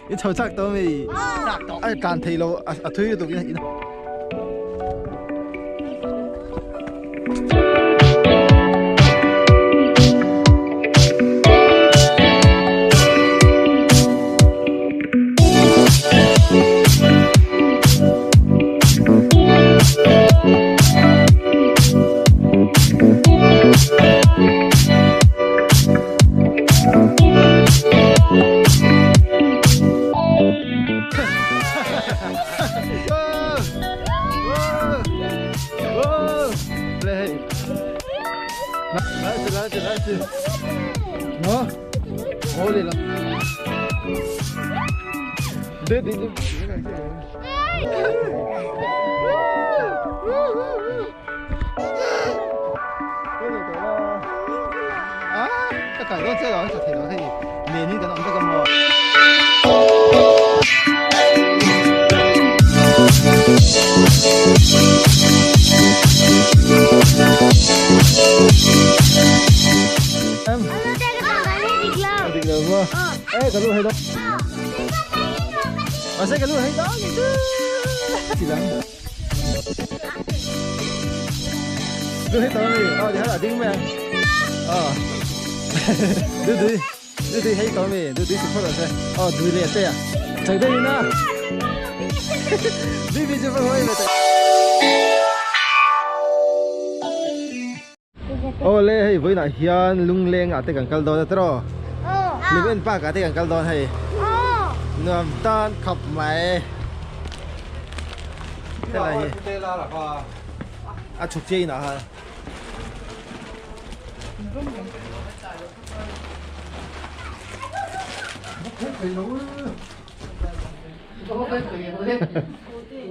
In chho chak tawh ami? Chak tawh. A tlan thei lo a thui lutuk in. Ka kai dawn che lo ka thei lo hei len in kan awm vek a maw. Dik lo maw? E ka lu hei dawn. Mahse ka lu hei dawn ni chu. Chi lang. Lu hei tawh mi. Aw ti a ding mai ang. Aw. Du dui. Du dui hei tawh mi. Du dui chu phawt rawh se. Aw dui leh te a. Chak deuh in a. Dui bi chu phawt hawi ve teh. Aw le hei vawiinah hian lungleng ah te kan kal dawn a tiraw? Liven park ah te kan kal dawn hei. Nuam tan khawp mai. Helai hi a chhuk chiah inah khan.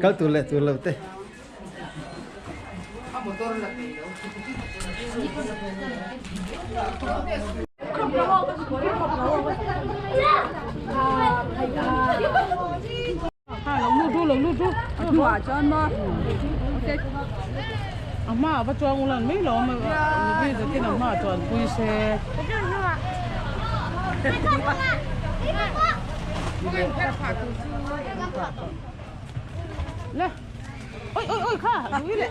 Kal tur leh tur lo te. Ôi ôi ôi kha, đuối lệ.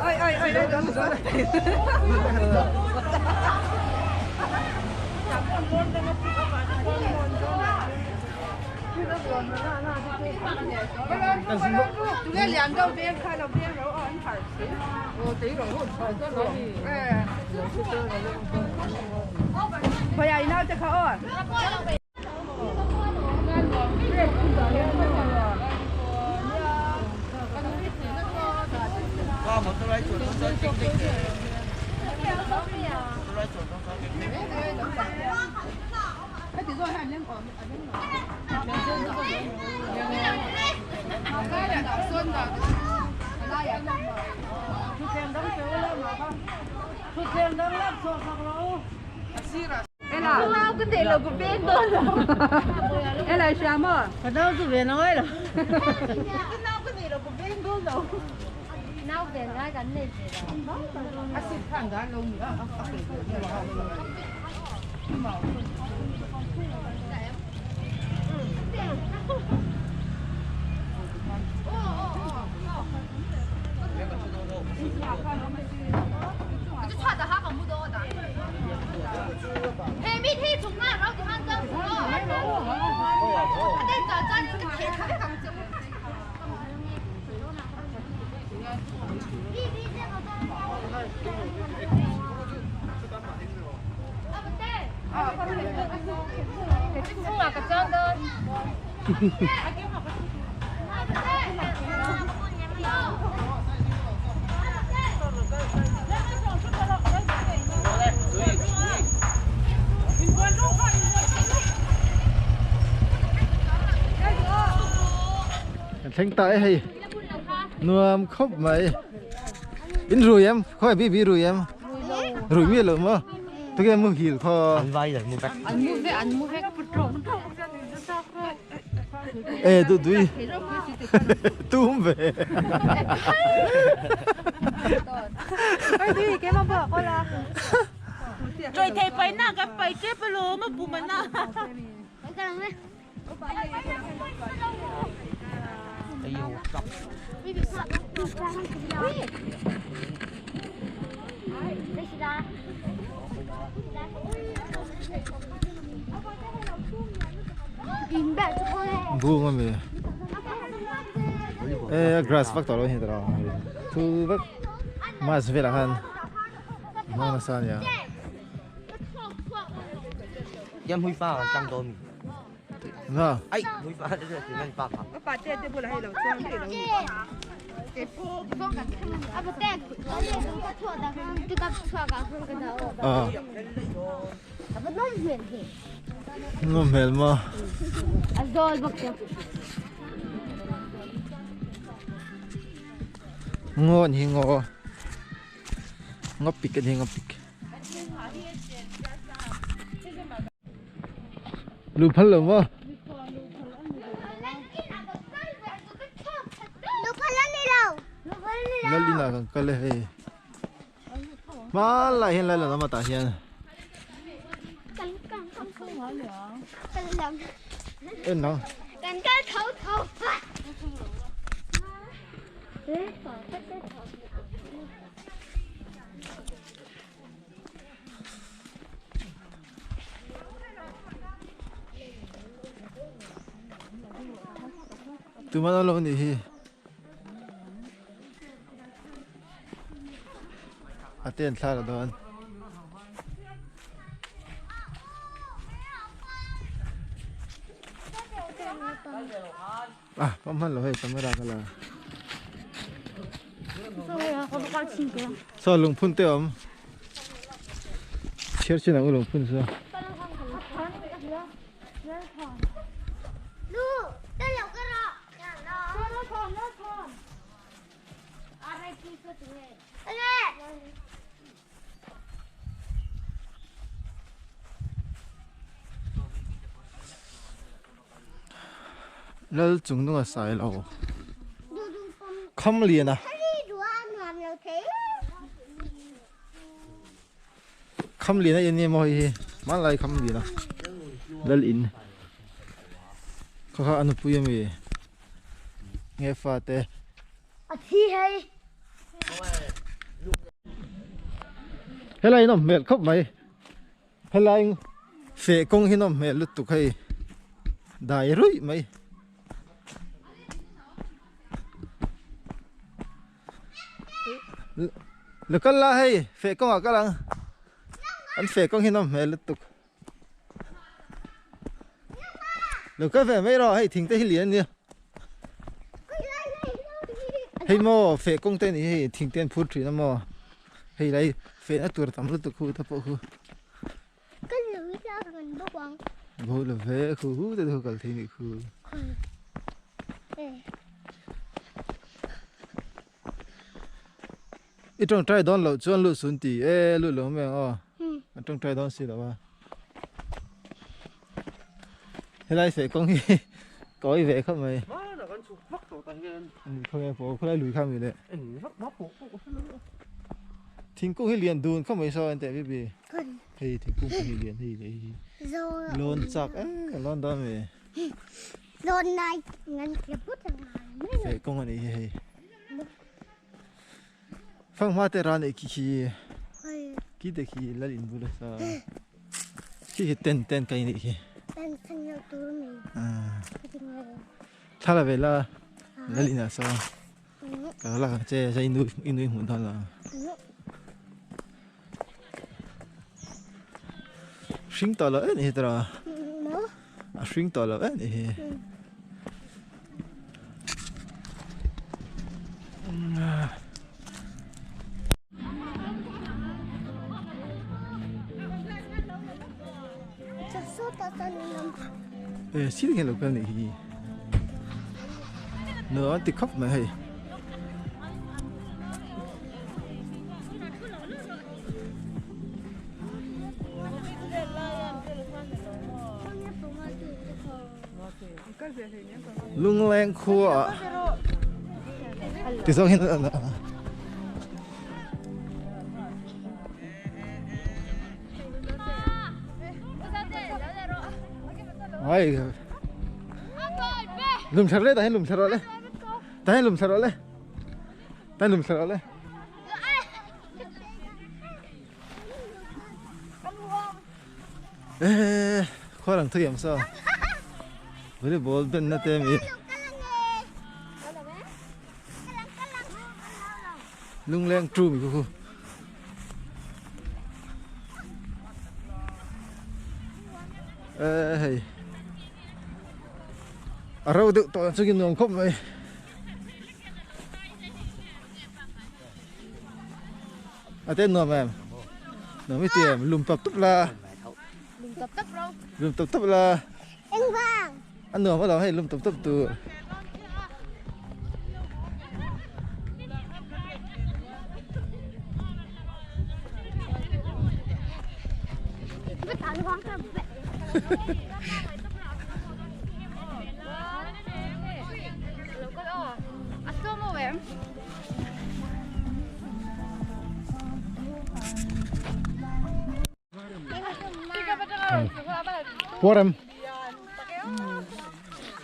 Ôi ôi ôi đây đó rồi. Kan thleng ta e hei nuam khawp mai in rui em khawi bi bi rui em rui mi lo maw tuke muhil khaw An vai an mu vek. An mu vek an mu vek e du dui tum ve Rồi thầy phải na cái phải chép lo mà bù mà na. Bung ami e grass vak tawh lo hi tawh thu vek mass velah khan hmang nasa ania. Nawm hmel maw? Ngaw an hi ngaw ngaw pik an hi ngaw pik. Lu phal lo maw? Lal inah kan kal e hei. Hmanlai hian lal an awm a tah hian. En ang. Tuman an lo nih hi. A te an thla la dawn. Ah, pam hman lo hei camera ka la. Saw lungphun te awm. Chhiar chin ang u lungphun chu. Lal chung nunga sai lo kham lian a kham lian a in ni maw hei hi hmanlai kham lian a lal in kha kha a nupui ami nge fate helai in awm hmel khawp mai. Helai feh kawng hi nawm hmel lutuk hei dai ruih mai. Lo kal la hei feh kawng ah kal ang an feh kawng hi nawm hmel lutuk. Lo kal ve mai rawh hei thing te hi lian ania. Hei maw feh kawng te ni hei thing te an phur thin a maw. Hei lai fehna tur tam lutuk khu te pawh khu. Kan lo hi la kan bawk ang. Bo lo ve khu hu te khu kal thei ni khu. I tawngtai dawn loh chuan lut sun ti e lut lo mai ang aw. An tawngtai dawn si lo a. Helai feh kawng hi kawi ve khawp mai. Khawnge pawh khawlai lui kha mi le. Thingkung hi lian dun khawp mai saw en teh bibi. Hei thingkung hi lian hei leh hi. Lawn chak e lawn dawn mi. Lawn nai ngan ke put ang. Feh kawng ani hi hei. Fanghma te ran ei khi khi khi te khi lal in bul asa khi khi ten ten kai nih khi ten ten lo tur mi thla la ve la lal in asa ka la kang che sa inu inu hmuh dawn la hring tawh lo em ni hi tawh a hring tawh lo em ni hi. E sir hian lo kal nih hi nuam an ti khawp mai hei. Lungleng khua ti zawng hian Ai. Lum thar le ta hin lum thar le. Ta hin lum thar le. Ta lum thar le. Eh, khua lang thui am so. Volleyball ben na te mi. Lungleng tru mi khu. Eh hei. A ro deuh tawh chungin nuam khawp mai. A te nuam em. Nuam i ti em lum tap tup la. Lum tap tap ro. Lum tap tap la. Eng vang. A nuam alawm hei lum tap tap tur. Puaram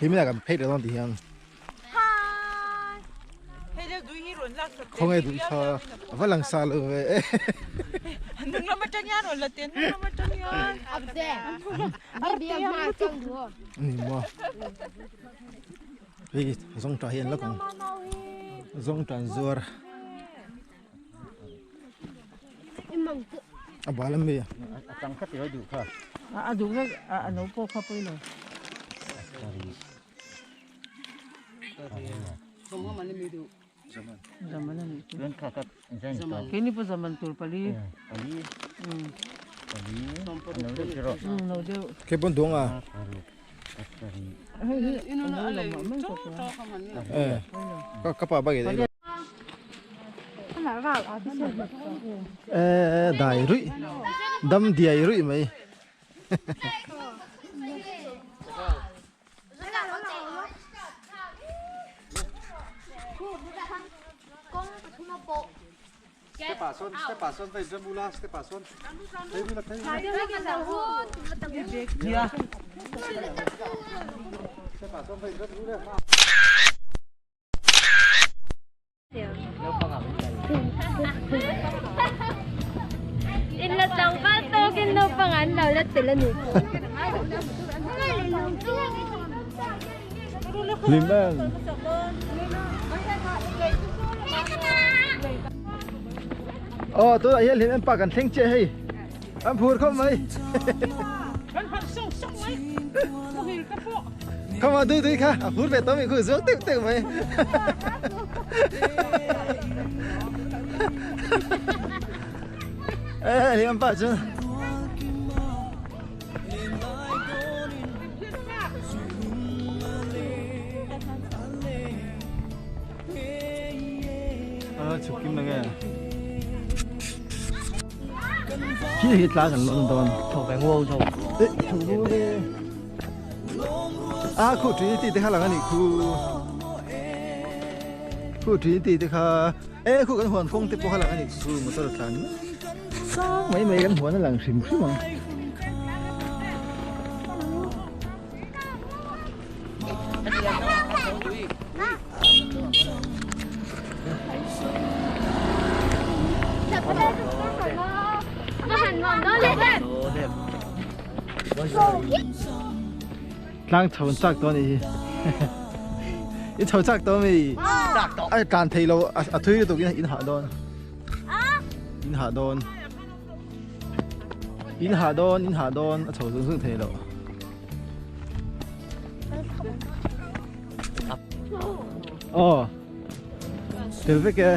Hi mi kan phei dawn ti hian Khawnge duh kha a va lang sa lo ve e. Ni maw Hei zawngṭah hi an la kawng zawngṭah an zuar a bal a mi A duh vek a no pawh kha pawilo. Zaman a nih chu. Keini pawh zaman tur pali. No deuh. Ke pawn duang a. Hei hi a no lo mah mai ka tia. Eh ka pa bag ei. Eh dai ruih dam diai ruih mai. In la tlangval tawkin naupang an lo la tel a ni. Lim em. Aw tunah hian hlim em pa kan thleng chiah hei. An phur khawp mai. Kan harh sawng sawng mai. Muhil ka pawh. Come on, dui dui kha. A phur ve tawh mi khu zuak teuh teuh mai. Ê, hlim pa chu. A chhuk kim nge. Khi hi tlang kan lon dawn. Thâu cái ngô thâu. Ê, thâu ngô đi. A khu Trinity te kha lang ani khu. Khu Trinity te kha. Ê khu kan huan kawng te pawh kha lang ani khu motor tlan. Sang mai mai kan huan a lang hrim hrim ang. Tlang chho an chak tawh a nih hi. I chho chak tawh ami? A tlan thei lo a thui lutuk in in hah dawn. In hah dawn. In hah dawn in hah dawn a chho zung zung thei lo. Aw tel vek e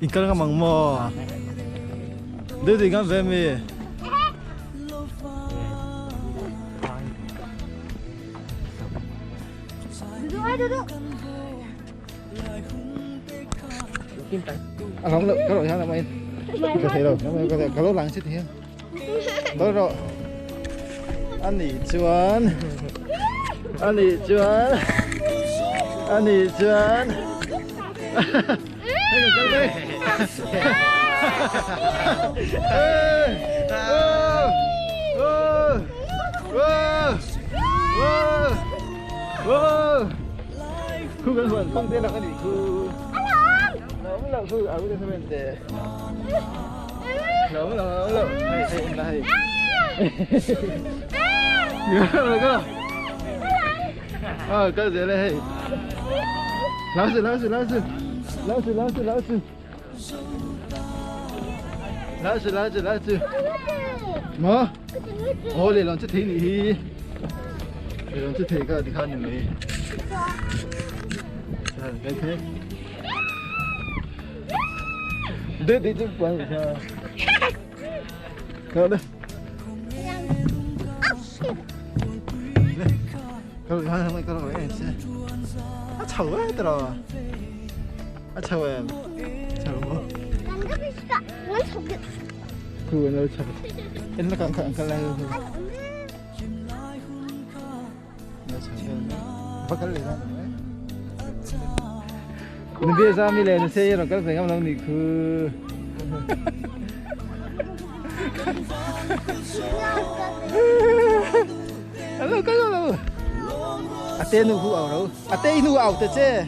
in kal ngam ang maw deuh deuh ngam ve mi a lawm loh ka rawh hian a main ka thei lo ka lo lang si ti hian Đó rồi. Anh ý chuan. Anh ý chuan. Anh ý chuan. Hei kan kal mai. Khu kan huan kawng te lang a nih khu. Lawm lo khu a u te sawn te. Lawm lo lawm lo. Hei hei en la hei. Go go. Ah kal zel e hei. Lau su lau su lau su. Lau su lau su lau su. Lau su lau su lau su. Maw? Aw lehlam chu thei nih hi. Lehlam chu thei kha tikhan ni mai. Cái thế. Đi đi chứ quay sao. Cậu đây. Cậu hai thằng cậu em sẽ. À chầu ấy tao. À chầu em. Chầu. Cứ nó chầu. Em nó cẩn thận cái này. Nó chầu em. Bắt cái này ra. Mình biết sao mình lên xe rồi cái phải không làm gì cứ. Alo cái đó. À tên nu ảo đâu? À tên nu ảo thế chứ.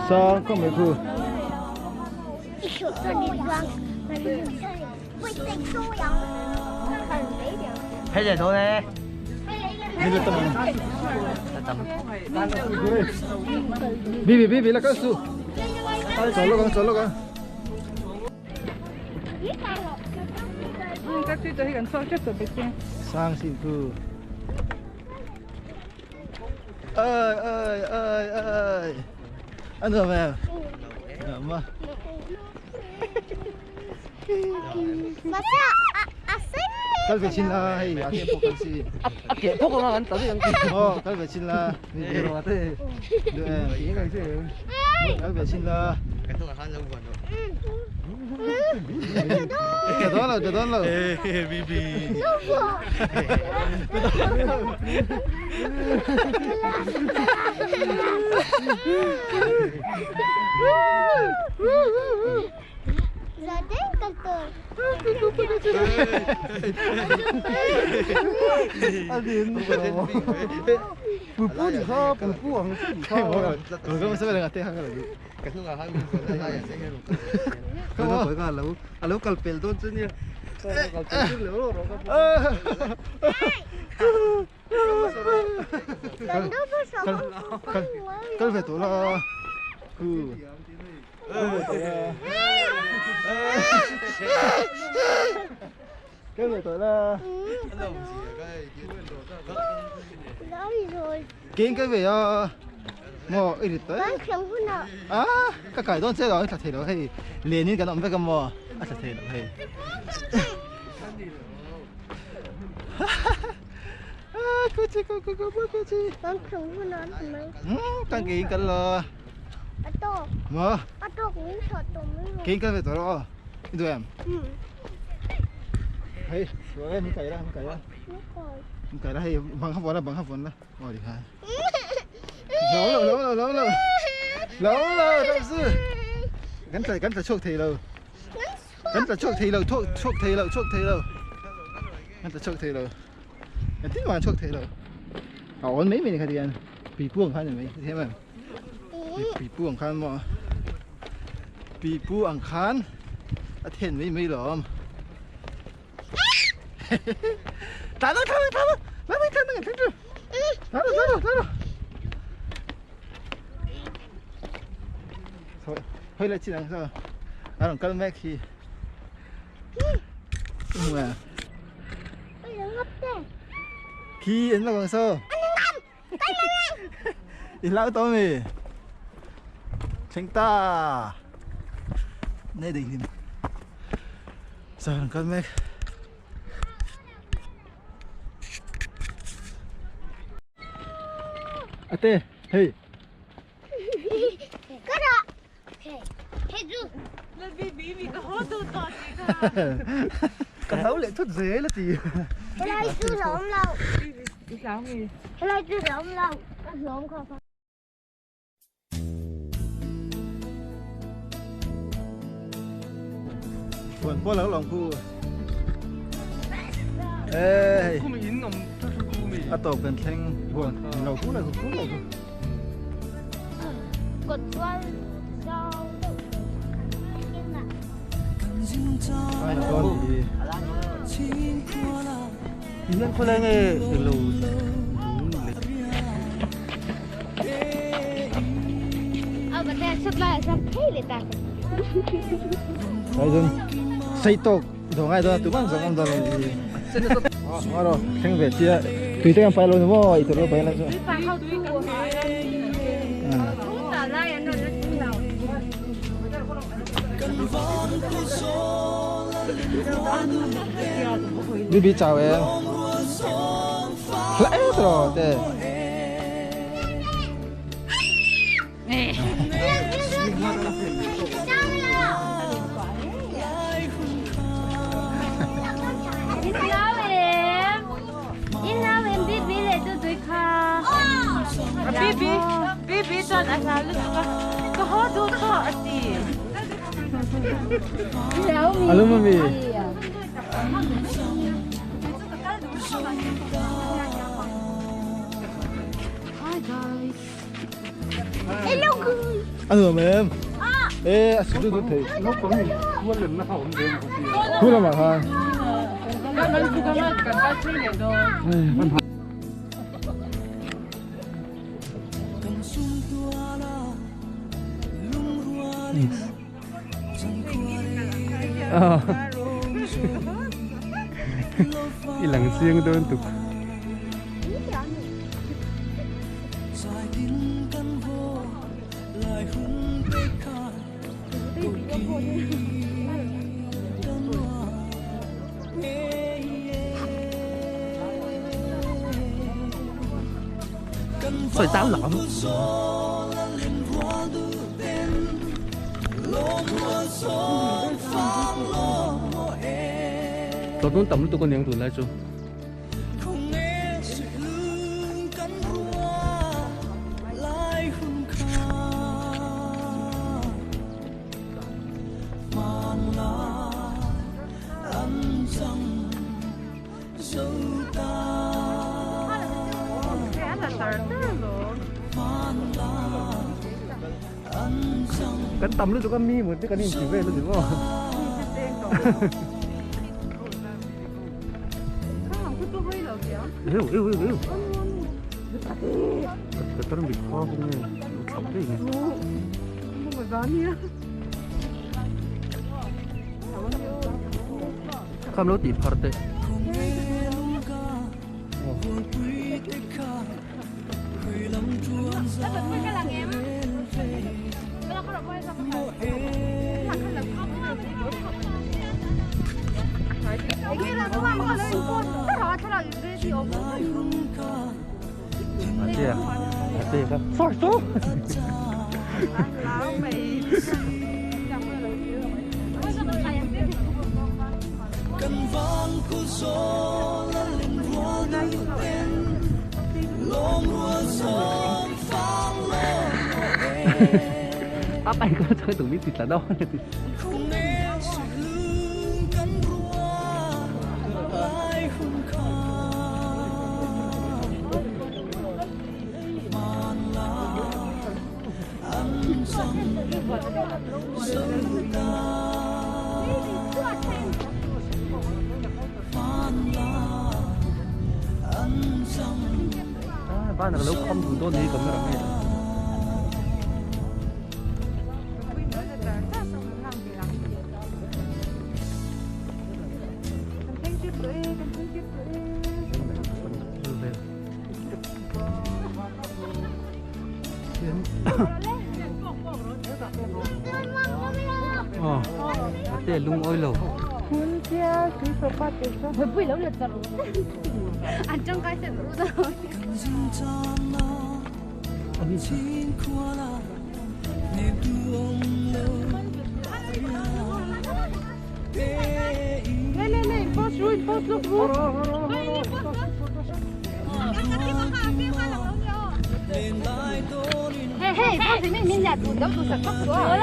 Sao không mấy khu? 睇隻兔咧，你個燈。B B B B 啦，跟數。走路講，走路講。Sang xin khu. Ơi ơi ơi ơi. Ăn rồi mẹ. Mà. Cái về xin là hay à cái phục gì? À cái phục mà anh tới anh. Ờ, cái về xin là. Được em. Cái về xin là. Cái thuốc là hắn lâu rồi. Cái đó là cái đó là. Ê, BB. Cái về tới là kiến cái về mà ít tới à cái cái đó chơi rồi thật thì nó hay liền như cái động với cái mò à thật thì nó hay à cô chị cô cô cô cô chị càng kiến cái là mà kiến cái về tới rồi đi em. Hey, rồi em cày ra, em cày ra. Em cày ra hay bằng khắp vốn là, bằng khắp vốn là. Ôi đi khai. Lỗ lỗ lỗ lỗ lỗ. Lỗ lỗ đâu sư. Gắn lại chuộc thì lâu. Gắn lại chuộc thì lâu, chuộc chuộc thì lâu, chuộc thì lâu. Gắn lại chuộc thì lâu. Gắn tí mà chuộc thì lâu. Ổn mấy mình khai tiền. Bị buông khai này mấy thế mà. Bị buông khai mà. Bị buông khai. À thiên mấy mấy lắm. 打到他们，他们，来来看那个，看这，打到打到打到。回来进来是吧？啊，拢跟麦去。唔啊。去，人那讲说。你老多没？请大。那得行。上跟麦。 Ate, hey. Cái đó. Hey, du. Cái thấu lại thút dế là gì? Lại chú lộn lâu. Lại chú lộn lâu. Cái lộn không. Huan pawh lo lawng khu. Ê, a tawp kan thleng huan lo khu la khu la khu. Ai là con thì Hian khawlai nge lo. Đấy dun xây tộc đồ ngay đó tụi bạn giống ông đó rồi ờ rồi khen về chia tùy theo em phải luôn đúng không tụi nó phải là chứ đi bị chào em lẽ rồi thế Bibi chuan a hla lutuk a ka haw duh tawh a ti. Alo mami. Hi guys. Hello guys. Ano ma'am? Ê, à sử dụng thế. Nó có mình khuôn lần nó không đến. Khuôn là mà ha. Ilang siang doon tuk. Soi táo lõm. Tôi cũng tầm tôi con nhang tụi lại chú. Kan tầm lúc tụi con mi một cái con chỉ về luôn đúng không? Yêu yêu yêu. Cái tao bị khó không nghe, thầm đấy. Không lối tìm phật đấy. Forçou! Áp anh có chơi tưởng biết thịt là đâu. Ba là lâu không đủ đôi này còn là nghe. Ờ, lung ôi lầu. Hey, hey, mình mình nhà tụi nó tụi sạch khóc rồi.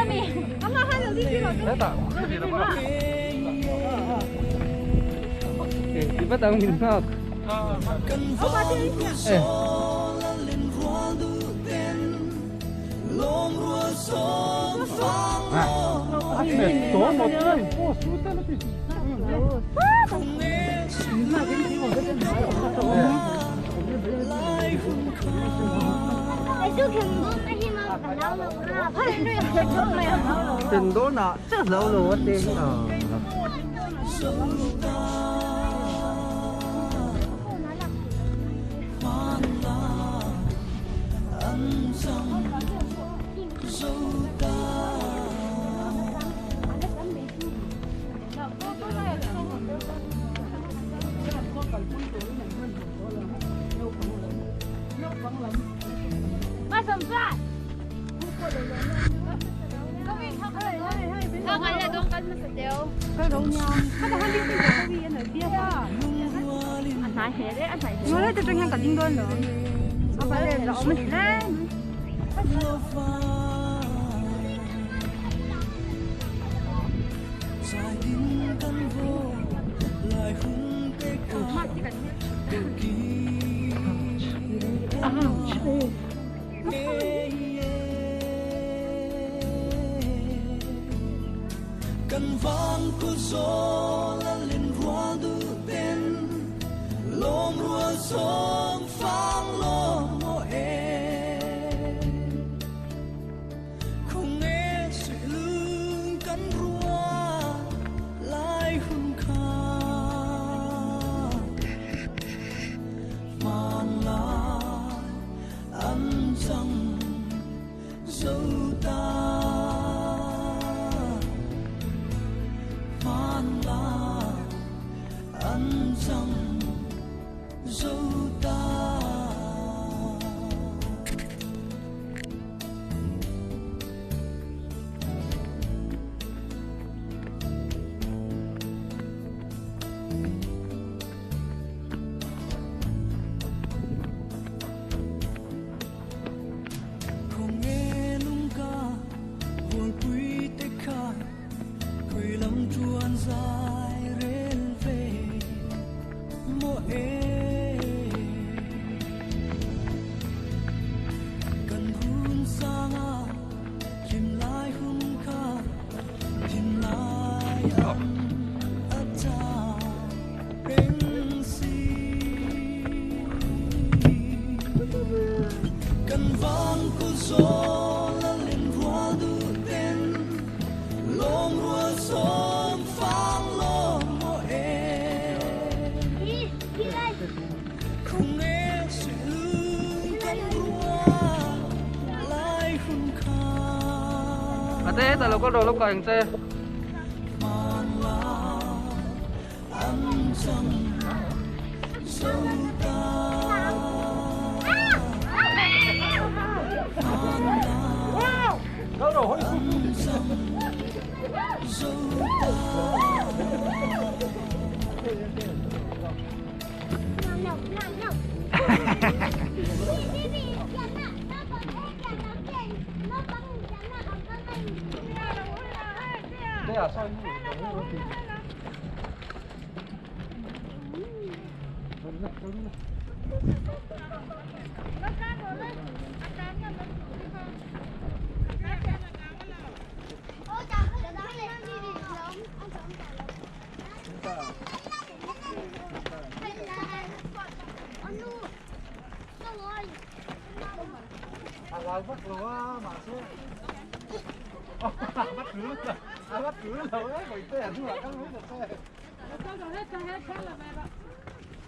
Bắt đầu mình ngọc. Tình đó nè, chắc lâu rồi tên à. Có đồ lúc còn xe.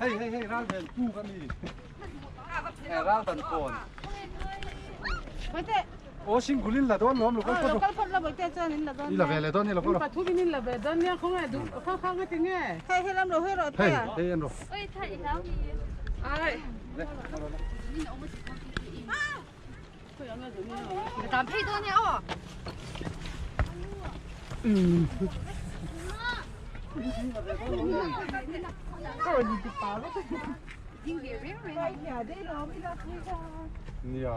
Hey hey hey, ra về tu cái gì? Ra tận cồn. Ô xin gulin là đó nó có có. Đi là về là đó, đi là có. Bà thu đi là về đó nha, không ai đúng, không không cái tiếng nghe. Hey hey làm rồi hết rồi. Hey hey em rồi. Ôi thầy sao đi? Ai? Làm配多呢哦。嗯。呀，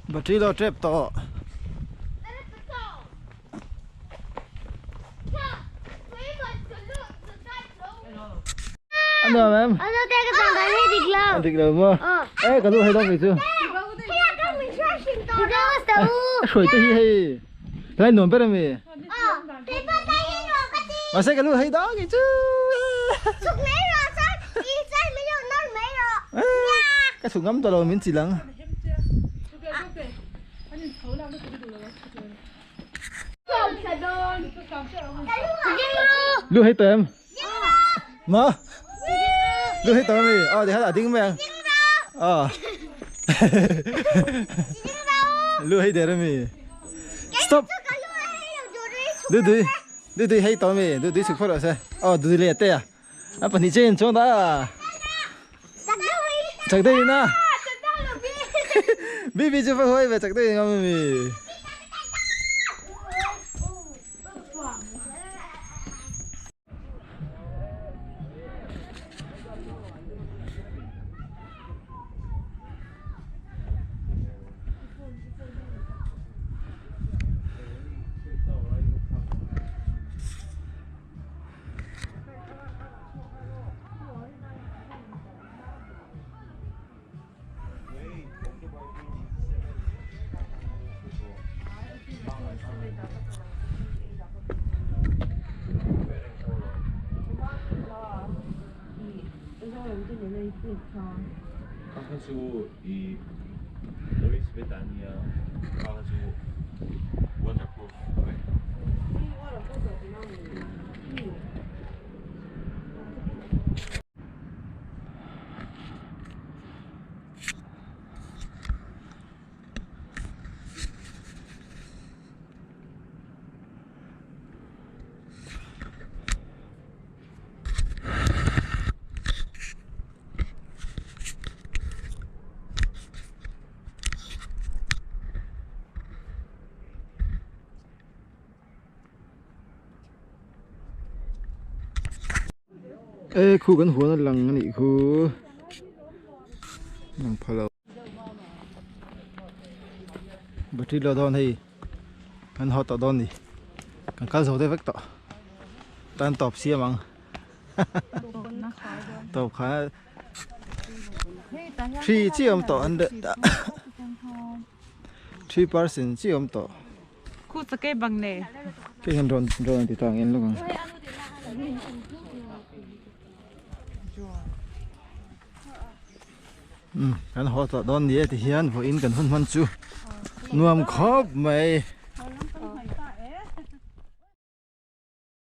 Battery lo trap tawh. Anh được em? Anh dik lo maw? Ê ka lu hei dawk chu. Hruai te hi hei. Lai nuam ber ami. Mahse ka lu hei dawk chu. Ka chhuk ngam tawh lo min chil ang. Lu hei tawh em? Ma? Lu hei tawh ami? Aw ti khan a ding mai ang. Aw. Lu hei der ami? Stop. Du dui. Du dui hei tawh ami? Du dui chhuk phawt rawh se. Aw du dui leh te a. A pahnih chen chuan ta. Chak deuh in a. Bibi chu va huai ve chak deuh in ngam ami. E khu kan huan a lang a nih khu lang pha lo battery lo dawn hei kan haw tawh dawn ni kan kal zo deuh vek tawh tan tawp siam ang tawp kha thi chi awm tawh an 3% chi awm tawh. Khu sakei bang nei. Kei hian rawn rawn ti tang en lawk ang. Um kan haw tawh dawn ni e ti hian vawiin kan hun hman chu nuam khawp mai.